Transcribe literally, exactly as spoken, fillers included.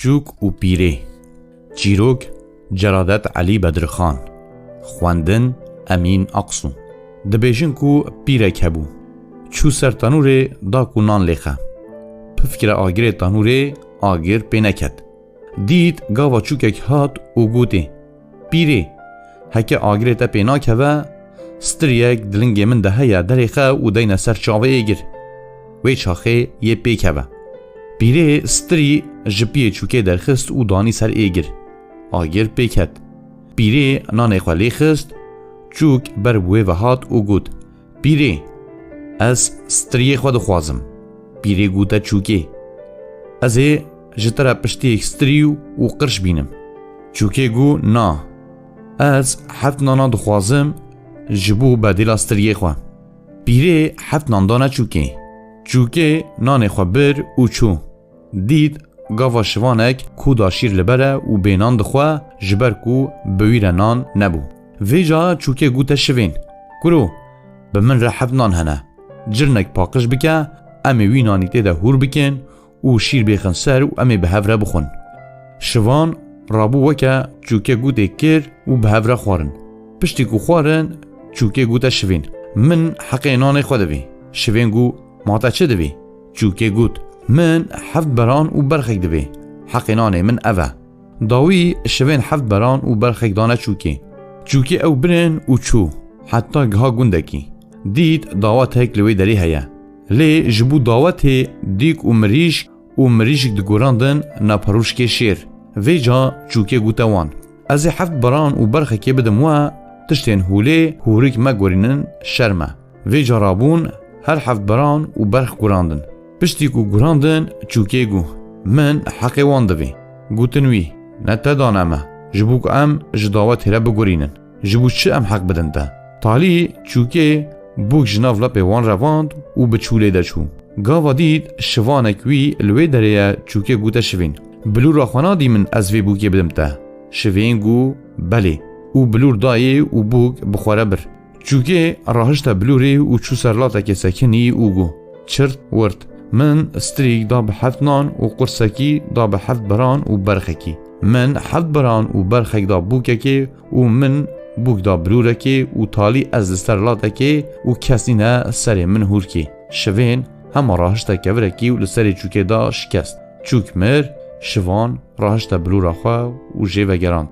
Çûk û pîrê. Çîrok, Celadet Elî Bedirxan. Xwendin, Emîn Aksu. Dibêjin ku pîrek hebû. Çû ser tanûrê, da ku nan lêxe. Pifkire agirê tanûrê, agir pê neket. Dît gava çûkek hat û gotê: "Pîrê, heke agirê te pê nakeve, striyek di lingê min de heye, derêxe û deyne ser çavê êgir. Wê çaxê yê pê keve." Pîrê strî ji piyê çûkê derxist û danî ser êgir. Agir pê ket. Pîrê nanê xwe lê xist, çûk ber bi wê ve hat û got: "Pîrê, ez striyê xwe dixwazim." Pîrê gote çûkê: "Ez ê ji te re piştiyek strî û qirş bînim." Çûkê got: "Na, ez heft nana dixwazim ji bo bedêla striyê xwe." Pîrê heft nan dane çûkê. Çûkê nanê xwe bir û çû. Dît gava şivanek ku da şîr li ber e û bê nan dixwe, ji ber ku bi wî re nan nebû. Vêca çûkê gote şivên: "Kuro, bi min re heft nan hene. Cirnek paqij bike, em ê wî nanî tê de hûr bikin û şîr bêxin ser û em ê bi hev re bixwin." Şivan rabû weke çûkê gotê kir û bi hev re xwarin. Piştî ku xwarin, çûkê gote şivên: "Min heqê nanê xwe divê." Şivên got: "Ma te çi divê?" Çûkê got: "Min heft beran û berxek divê. Heqê nanê min ev e." Dawî şivên heft beran û berxek dane çûkê. Çûkê ew birin û çû heta giha gundekî. Dît dawetek li wê derê heye. Lê ji bo dawetê dîk û mirîşk û mirîşk digurandin naperûşkê şêr. Vêca çûkê gote wan: "Ez ê heft beran û berxekê bidim we, tiştên holê hûrik megurînin, şerm e." Vêca rabûn, her heft beran û berx gurandin. Piştî ku gurandin, çûkê got: "Min heqê wan divê." Gotin wî: "Ne te dane me, ji bo ku em ji dawetê re bigurînin. Ji bo çi em heq bidin te?" Talî çûkê bûk ji nav lepê wan revand û bi çûlê de çû. Gava dît şivanek wî li wê derê ye, çûkê gote şivên: "Bilûra xwe nadî min ez vê bûkê bidim te?" Şivên got: "Belê." Û bilûr dayê û bûk bi xwe re bir. Çûkê rahişte bilûrê û çû ser latekê sekinî û got: "Çirt wirt, min strîk da bi heft nan û qursekî da bi heft beran û berxekî. Min heft beran û berxek da bûkekê û min bûk da bilûrekê û talî ez li ser latekê û kes nîne serê min hûrkê." Şivên hema rahişte kevirekî û li serê çûkê da şikest. Çûk mir, şivan rahişte bilûra xwe û jê vegerand.